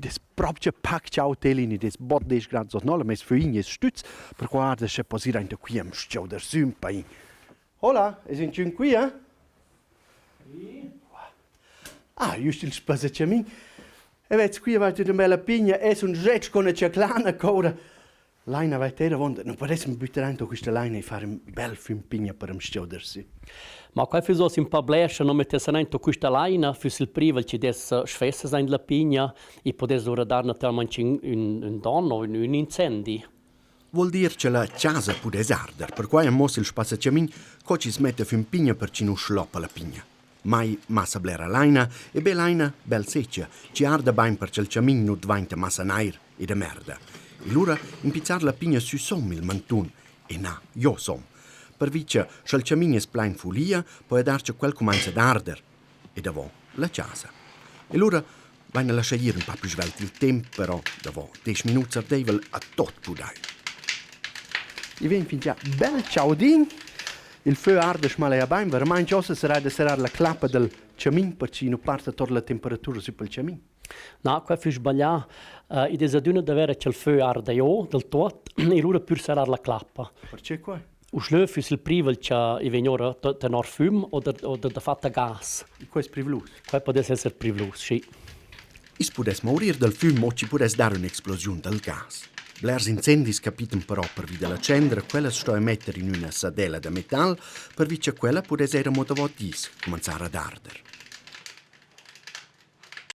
Id es propcha pac chaud telin, id es bod desch grads sot nolla, meis fögl es stüz, perquai guarda sche poss ir aint da qui am s-chaudar sü ün pain. Hola, es inchün quia? Ah, just il spazachamin. E vez qui avais üna bella pigna, es ün dretg con la chaclana coura. Laina vai ter avonda, non podessem büttar aint quista laina e far ün bel füm pigna per am s-chauder sü. Ma quai füss uoss ün pa bler, sche non mettessan aint quista laina, füss il privel chi dess sfessas aint la pigna e podess lura dar naturalmaing ün, ün don o ün, ün incendi. Vuol dir che la chasa pudess arder, perquai am muossa il spazzachamin co chi's metta füm pigna per chi nu schloppa la pigna. Mai massa blera laina e be laina bel seccia, chi arda bain per cha'l chamin nu dvainta massa nair e da merda. E lura impizzar la pigna süsom il mantun e na giosom. Pervi cha scha'l chamin es plain folia, poja dar cha quel cumainza ad arder e davo la chasa. E lura vaina laschà ir ün pa plü svelt il temp, però davo desch minuts ardeivel a tot pudair. I vegn fingià bel chaudin. Il fö arda schmalaja bain, veramaing uossa sarà da serrar la clappa dal chamin per chi nu parta tor la temperatura sü pel chamin. Na, quai füss sbaglià. Uh, id es adüna da vera cha'l fö arda jo del tuot e lura pür serrar la clappa. Perche quai? Uschlö füss il privel cha i vegn ora tenor füm oder, oder dafatta gas. E quai es privlus? Quai podess esser privlus, sì. I's pudess murir dal füm o chi pudess dar ün'explosiun dal gas. Blers incendis capitan però pervi da la tschendra, quella sto emetter in üna sadella da metal, pervi cha quella pudess eir amo davo dis cumanzar ad arder.